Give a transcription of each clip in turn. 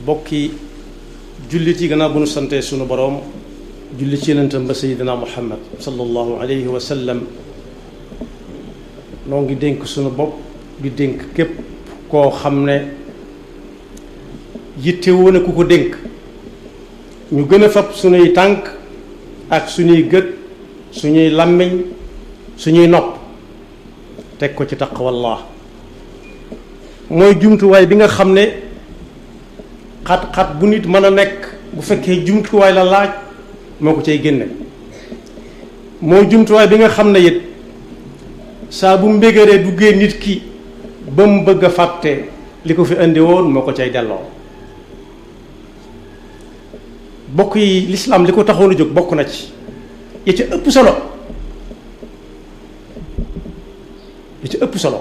bokki jullit yi gannaaw bu nu santee sunu boroom julli ci yonentam ba sayyidina Muhammad sallallahu alayhi wa sallam noo ngi dénk sunu bopp di dénk képp koo xam ne yitte woon ku ko dénk ñu gën a fab suñuy tànk ak suñuy gët suñuy làmmiñ suñuy nopp teg ko ci taqwallah mooy jumtuwaay bi nga xam ne xat-xat bu nit mën a nekk bu fekkee jumtuwaay la laaj moo ko cay génne mooy jumtuwaay bi nga xam ne it saa bu mbégéree duggee nit ki ba mu bëgg a fàtte li ko fi indi woon moo ko cay delloo. bokk yi lislaam li ko taxoon a jóg bokk na ci yi ci ëpp solo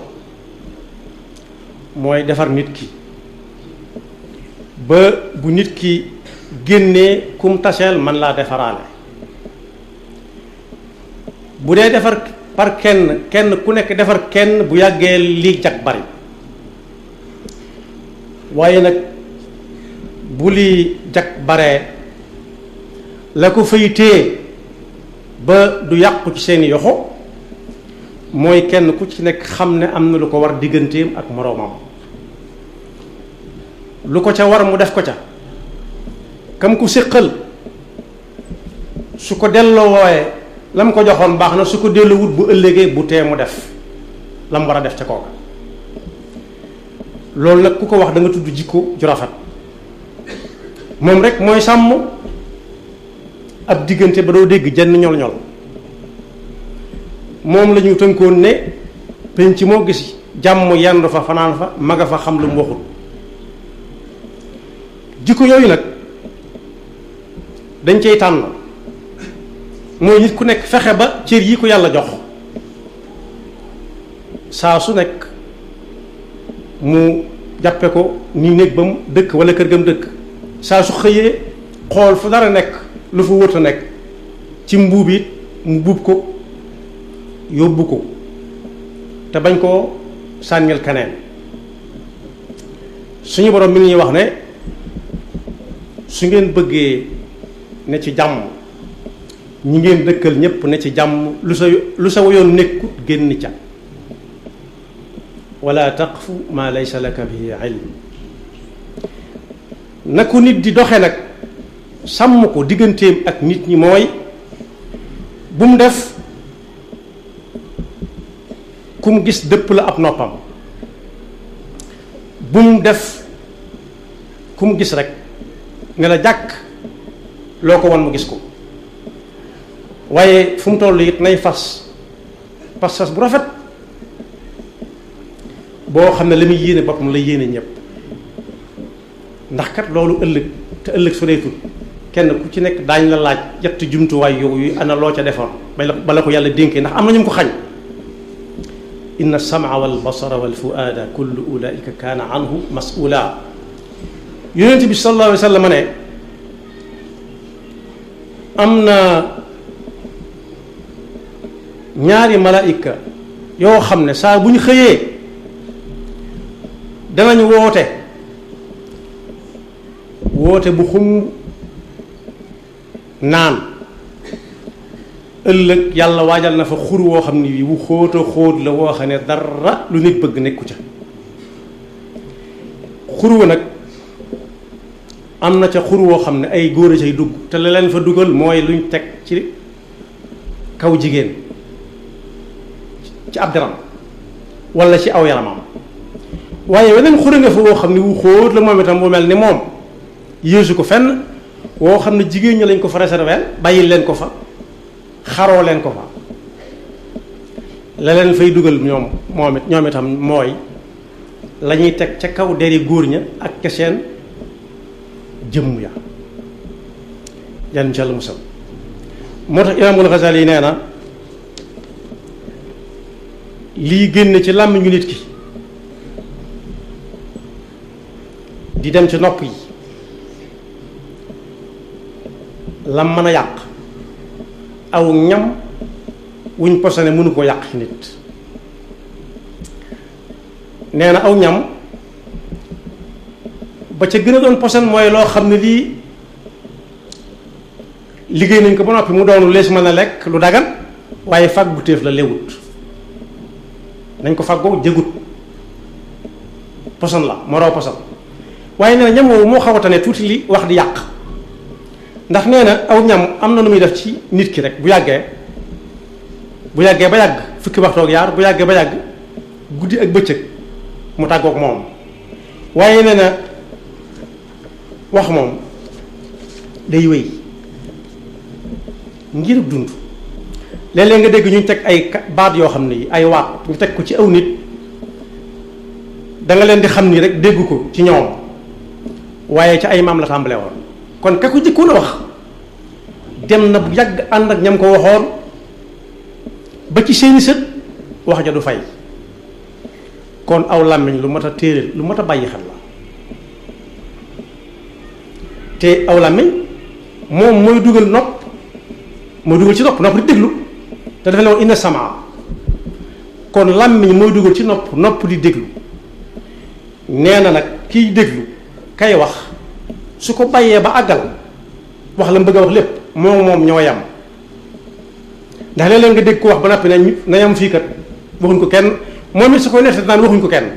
mooy defar nit ki ba bu nit ki génnee kum taseel man laa defaraale. bu dee defar par kenn ku nekk defar kenn bu yàggee lii jag bari, waaye nag bu lii jag baree la ko fay téye ba du yàqu ci seeni yoxo mooy kenn ku ci nekk xam ne am na lu ko war digganteem ak moroomam, lu ko ca war mu def ko ca, kam ku séqal su ko delloo wooye lam ko joxoon baax na, su ko delloo wut bu ëllëgee bu tee mu def lam war a def ca kooka. loolu nag ku ko wax da nga tudd jikko ju rafet, moom rek mooy sàmm ab diggante ba doo dégg jenn ñol-ñol. moom la ñu tënkoon ne penc moo gis jàmm yendu fa fanaan fa maga fa xam lu mu waxul. jikko yooyu nag dañ cay tànn, mooy nit ku nekk fexe ba cër yi ko yàlla jox saa su nekk mu jàppe ko ni néeg ba mu dëkk wala kër ga mu dëkk, saa su xëyee xool fu dara nekk lu fa wërta nekk ci mbuub it mu buub ko yóbbu ko te bañ koo sànnil keneen. suñu borom mi ngi ñuy wax ne su ngeen bëggee ne ci jàmm ñi ngeen dëkkal ñépp ne ci jàmm, lu sa yoon nekkut génn ca. wala taqfu ma laysa laka bihi ilm. na ko nit di doxe nag sàmm ko digganteem ak nit ñi mooy bu mu def ku mu gis dëpp la ab noppam, bu mu def ku mu gis rek nga la jàkk loo ko won mu gis ko, waaye fu mu toll it nay fas bu rafet boo xam ne la muy yéene boppam la yéene ñëpp. ndax kat loolu ëllëg te ëllëg su reetul kenn ku ci nekk daañ la laaj yetti jumtuwaay yooyu ana loo ca defoon bala ko yàlla dénkee, ndax am na ñu ko xañ. inna as-sam'a wal basara wal fu'aada kullu ulaa'ika kaana anhu mas'uula. yonent bi sallallahu alayhi wa sallam ne am na ñaari malaayika yoo xam ne saa bu ñu xëyee danañ woote bu xum naan ëllëg yàlla waajal na fa xur woo xam ne bii wu xóota xóot la woo xam ne dara lu nit bëgg nekku ca. xur wa nag am na ca xur woo xam ne ay góor a cay dugg te la leen fa dugal mooy luñ teg ci kaw jigéen ci ab deram walla ci aw yaramam. waaye weneen xur nga fa woo xam ne wu xóot la moom itam bu mel ni moom yéesu ko fenn, woo xam ne jigéen ñi lañ ko fa réserver bàyyil leen ko fa, xaroo leen ko fa. la leen fay dugal ñoom itam mooy la ñuy teg ca kaw deri góor ña ak ca seen jëmm ya. yan incha allah musal. moo tax imaamul Ghazali yi nee na lii génn ci làmmiñu nit ki di dem ci nopp yi lam mën a yàq aw ñam wuñ posone mënu ko yàq ci nit. nee na aw ñam ba ca gën a doon posen mooy loo xam ne lii liggéey nañ ko ba noppi mu doon lees mën a lekk lu dagan waaye fàggu téef la lewut nañ ko fàggoo jëgut poson la moo raw poson waaye nee na ñam woowu moo xaw a tane tuuti li wax di yàq ndax nee na aw ñam am na nu muy def ci nit ki rek bu yàggee ba yàgg fukki waxtoog yaar bu yàggee ba yàgg guddi ak bëccëg mu tàggoog moom waaye nee na wax moom day wéy ngir dund léeg-léeg nga dégg ñu teg ay baat yoo xam ne yi ay waat ñu teg ko ci aw nit da nga leen di xam ni rek dégg ko ci ñoom waaye ca ay maam la tàmbale woon kon ka ko jëkkoon a wax dem na bu yàgg ànd ak ñam ko waxoon ba ci seeni sët wax ja du fay kon aw làmmiñ lu mat a téere lu mat a bàyyi xel la te aw làmmiñ moom mooy dugal nopp mooy dugal ci nopp di déglu te dafa ne woon inna samaa kon làmmiñ mooy dugal ci nopp di déglu nee na nag kiy déglu kay wax su ko bàyyee ba àggal wax la mu bëgg a wax lépp moom ñoo yam ndax léeg-léeg nga dégg ko wax ba noppi ne na yam fii kat waxuñ ko kenn moom it su koy nettali naan waxuñ ko kenn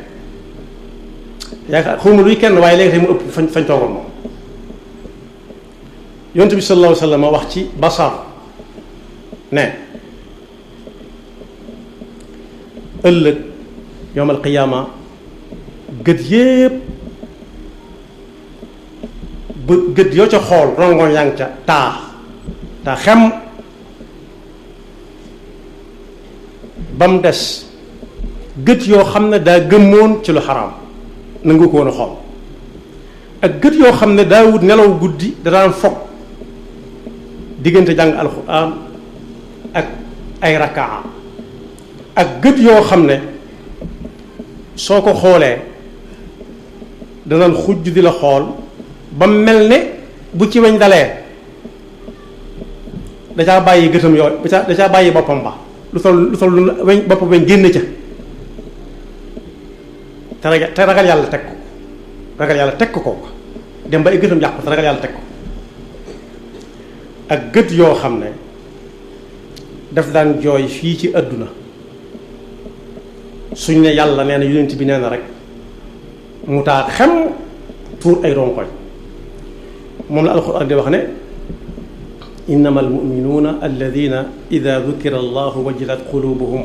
yaakaar xawma luy kenn waaye léegi tey mu ëpp fañ toogoon moom yonent bi sallallahu alayhi wa sallam wax ci basar ne ëllëg yawmal qiyaama gët yépp ba gët yoo ca xool rongoñ yaa ngi ca taa xem ba mu des gët yoo xam ne daa gëmmoon ci lu xaraam nangu ko woon a xool ak gët yoo xam ne daa wut nelaw guddi da daan fog diggante jàng alxuraan ak ay rakaa ak gët yoo xam ne soo ko xoolee danaan xujj di la xool ba mel ne bu ci weñ dalee da caa bàyyi gëtam yooyu da caa bàyyi boppam ba lu sol weñ boppam weñ génn ca te ragal yàlla teg ko dem ba ay gëtam yàqu te ragal yàlla teg ko ak gët yoo xam ne daf daan jooy fii ci àdduna suñ ne yàlla nee na yonent bi nee na rek mu taa xem tuur ay ronkoñ moom la alxuraan di wax ne innama almuminuuna alladina ida dukira allahu wajilat qulubuhum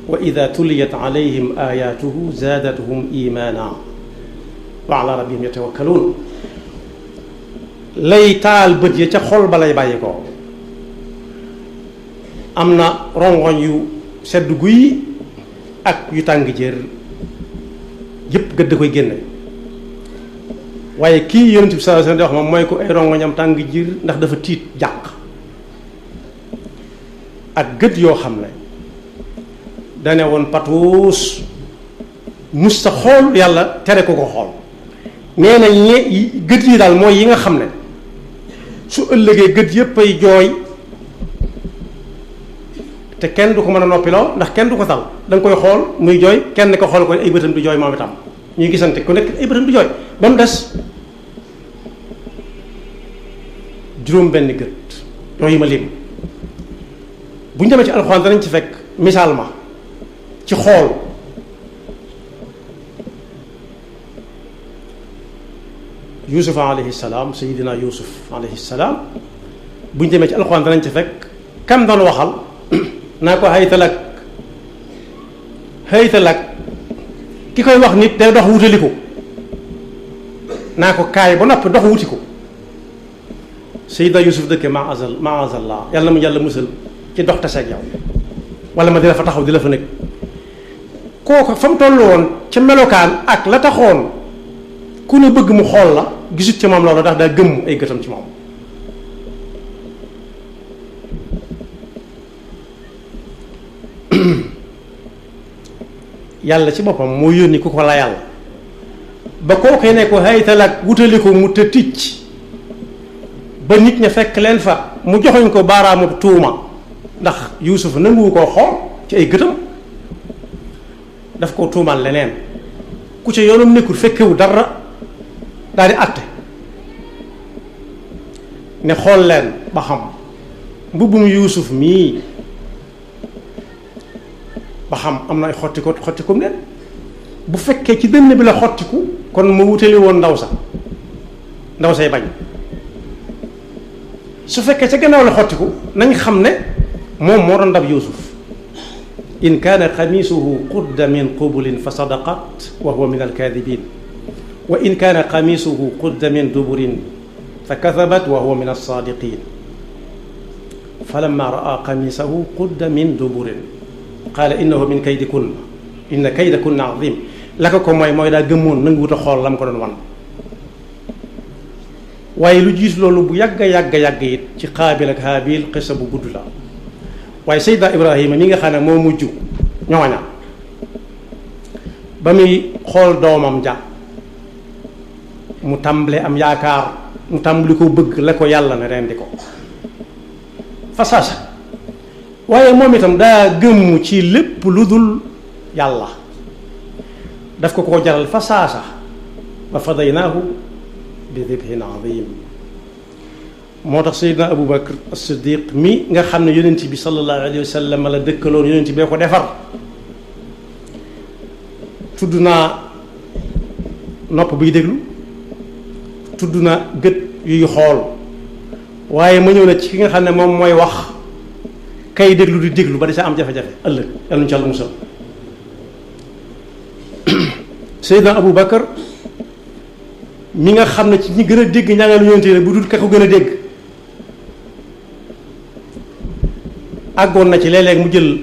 wa ida tuliyat alayhim ayatuhu zaadathum imana wa ala rabbihim yatawakkaluun lay taal bët ya ca xol ba lay bàyyi ko am na rongoñ yu sedd guy ak yu tàng jër yépp gëdd koy génne waaye kii yonent bi sallallahu alayhi wasallam di wax moom mooy ko ay rongoñam tàng jër ndax dafa tiit jàq ak gët yoo xam ne dane woon patuus mus sa xool yàlla tere ko xool nee na gët yi daal mooy yi nga xam ne su ëllëgee gët yépp ay jooy te kenn du ko mën a noppiloo ndax kenn du ko tal da nga koy xool muy jooy kenn ko xool ko ay bëtam du jooy moom itam ñuy gisante ku nekk ay bëtam du jooy ba mu des juróom benn gët yooyu ma lim bu ñu demee ci alxuraan danañ ci fekk misaal ma ci xool yusuf alayhi salaam sayidina yusuf alayhi salaam bu ñu demee ci alxuraan danañ ci fekk kam doon waxal naa ko haytalak ki koy wax nit day dox wutali ko naa ko kaay ba noppi dox wuti ko sayidina yusuf dëkke maazallah yàlla mu yàlla musal ci dox taseeg yow wala ma di la fa taxaw di la fa nekk kooku fa mu toll woon ca melokaan ak la taxoon ku ne bëgg mu xool la gisut ci moom loolu ndax daa gëmm ay gëtam ci moom yàlla ci boppam moo yónni ku ko la yàlla ba kooku ne ko haytalak wutali ko mu te ticc ba nit ña fekk leen fa mu joxoñ ko baaraamu tuuma ndax yuusuf nanguwu koo xool ci ay gëtam daf ko tuumaal leneen ku ca yoonam nekkul fekkewu dara daal di àtte ne xool leen ba xam mbubbum Yuusuf mii ba xam am na ay xottiku leen bu fekkee ci dënn bi la xottiku kon mu wutali woon ndaw say bañ su fekkee ca gannaaw la xottiku nañ xam ne moom moo doon dab Yuusuf in kaana qamiisuhu qudda min qubulin fa sadaqat wa huwa min alkaadibin wa in kaana qamiisuhu qudda min duburin fa kadabat wa huwa min alsaadiqin falamma raa qamiisahu qudda min duburin qaala innahu min kaydikunna inna kaydakunna azim la ko mooy daa gëmmoon nangu wut a xool la mu ko doon wan waaye lu jiitu loolu bu yàgg it ci Qaabil ak Haabil xisa bu gudd la waaye Seydina Ibrahima mi nga xam ne moo mujj ñooña ba muy xool doomam ja mu tàmbale am yaakaar mu tàmbali ko bëgg la ko yàlla ne rendi ko fa saasa waaye moom itam daa gëmmu ci lépp lu dul yàlla daf ko jaral fa saasa wa fadaynaahu bi dibhin azim moo tax Seydina Abu Bakr as-Siddiq mi nga xam ne yonent bi sallallahu alayhi wa sallam la dëkkaloon yonent bee ko defar tudd naa nopp buy déglu tudd na gët yuy xool waaye ma ñëw na ci ki nga xam ne moom mooy wax kay déglu di déglu ba di sa am jafe-jafe ëllëg yàlla ñu ci Yàlla musal Seydina Abu Bakar mi nga xam ne ci ñi gën a dégg njàngalu yonent yi bu dul ka ko gën a dégg àggoon na ci léeg-léeg mu jël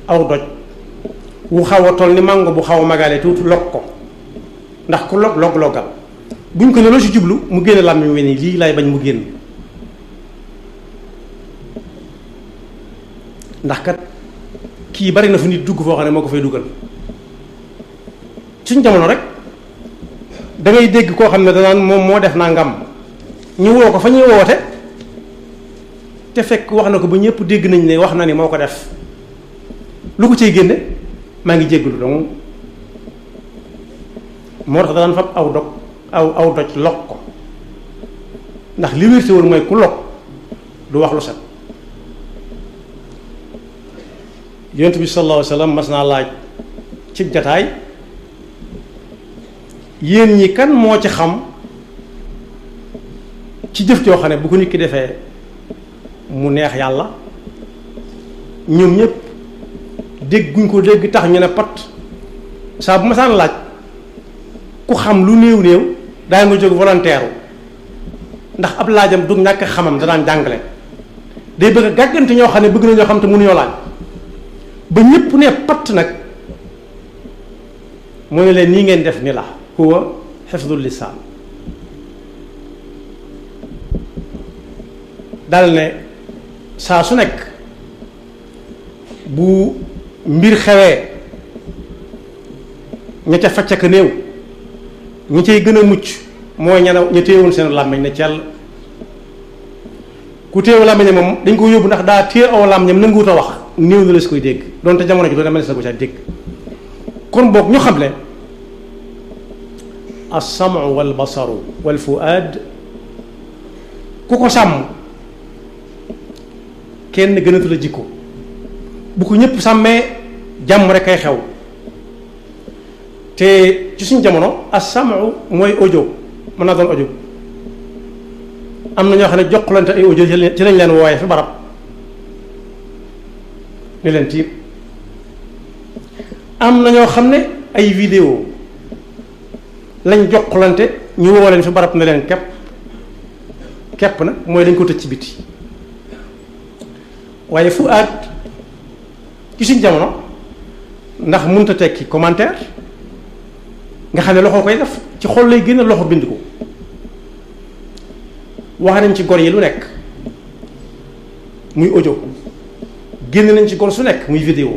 aw doj wu xaw a toll ni màngo bu xaw a magale tuuti log ko ndax ku log-loggal buñ ko ne loo ci jublu mu génne làmmiñ we ni lii laay bañ mu génn ndax kat kii bari na fu nit dugg foo xam ne moo ko fay dugal suñ jamono rek da ngay dégg koo xam ne danaan moom moo def nangam ñu woo ko fa ñuy woote te fekk wax na ko ba ñëpp dégg nañ ne wax na ni moo ko def lu ko ciy génne maa ngi jéggalu donc moo tax danaan fab aw doj log ko ndax li wérte woon mooy ku log du wax lu set yonent bi sallallahu alayhi wa sallam mas naa laaj ci jataay yéen ñi kan moo ci xam ci jëf joo xam ne bu ko nit ki defee mu neex yàlla ñoom ñëpp dégguñ ko dégg tax ñu ne pat saa bu ma saan laaj ku xam lu néew daa nga jóg volontaire ndax ab laajam du ñàkk xamam danaan jàngale day bëgg a gàggante ñoo xam ne bëgg na ñoo xam te mënuñoo laaj ba ñëpp ne pat nag mu ne leen nii ngeen def ni la huwa xifdul lisaan dal ne saa su nekk bu mbir xewee ña ca facca ka néew ñi cay gën a mucc mooy ña téewoon seen làmmiñ ne cell ku téewu làmmiñ moom dañ ko yóbbu ndax daa téye aw làmmiñam nanguwut a wax néew na la si koy dégg donte jamono ji doon mel na ko ca dégg kon boog ñu xam ne as-sam'u wal basaru wal fu'aad ku ko sàmm kenn gënatu la jikko bu ko ñëpp sàmmee jàmm rek ay xew te ci suñ jamono as-sam'u mooy audio mën naa doon audio am na ñoo xam ne jokkalante ay audio ci lañ leen wooye fi barab ni leen tiim am na ñoo xam ne ay vidéo lañ jokkalante ñu woo leen fi barab ne leen kepp nag mooy dañ ko tëj ci biti waaye fu aat ci suñ jamono ndax mënut a tekki commentaire nga xam ne loxo koy def ci xol lay génn loxo bind ko wax nañ ci gor yi lu nekk muy audio génn nañ ci gor su nekk muy vidéo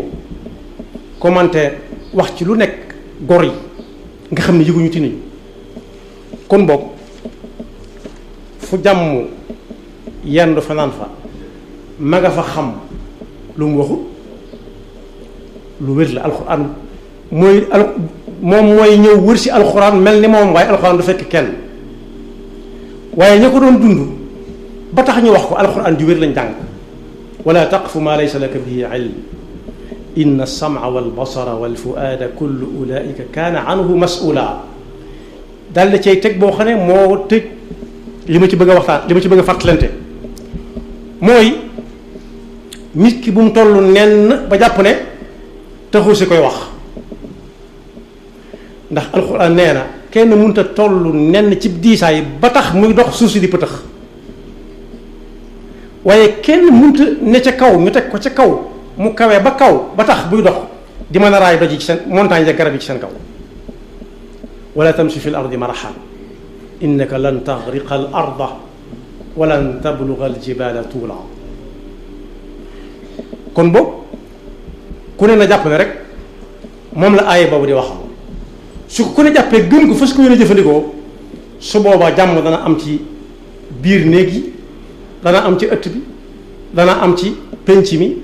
commentaire wax ci lu nekk gor yi nga xam ne yëguñu ti nañu kon boog fu jàmm yendu fanaan fa ma nga fa xam lu mu waxu lu wér la alxuraan mooy moom mooy ñëw wër si alxuraan mel ni moom waaye alxuraan du fekk kenn waaye ña ko doon dund ba tax ñu wax ko alxuraan ju wér lañ jàng wala taqfu ma laysa laka bihi ilm inna as-sam'a wal basara wal fu'aada kullu ulaika kaana anhu mas'ula daal la cay teg boo xam ne moo tëj li ma ci bëgg a waxtaan li ma ci bëgg a fàttalante mooy nit ki bu mu toll nenn ba jàpp ne taxu si koy wax ndax alxuraan nee na kenn mënut a toll nenn ci diisaay ba tax muy dox suuf si di pëtëx waaye kenn mënut a ne ca kaw ñu teg ko ca kaw mu kawee ba kaw ba tax buy dox di mën a raay doj yi ci seen montagne ya garab yi ci seen kaw wala tamshi fi l ardi marahan innaka lan taxriqa al arda walan tabluga al jibala tuula kon boobu ku ne na jàpp ne rek moom la aaya boobu di wax su ko ku ne jàppee gëm ko fas ko yéene jëfandikoo su boobaa jàmm dana am ci biir néeg yi dana am ci ëtt bi dana am ci penc mi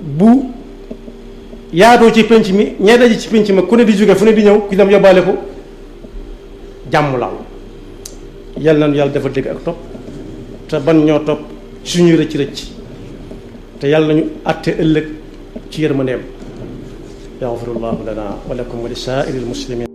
bu yaatoo ci penc mi ñee daji ci penc mi ku ne di jóge fu ne di ñëw ku dem yóbbaale ko jàmm law yàlla nañu yàlla dafa dégg ak topp te ban ñoo topp suñuy rëcc rëcc te yàlla nañu àtte ëllëg ci yërmandeem yaxfirullahu lana wa lakum wa li saa'iril muslimin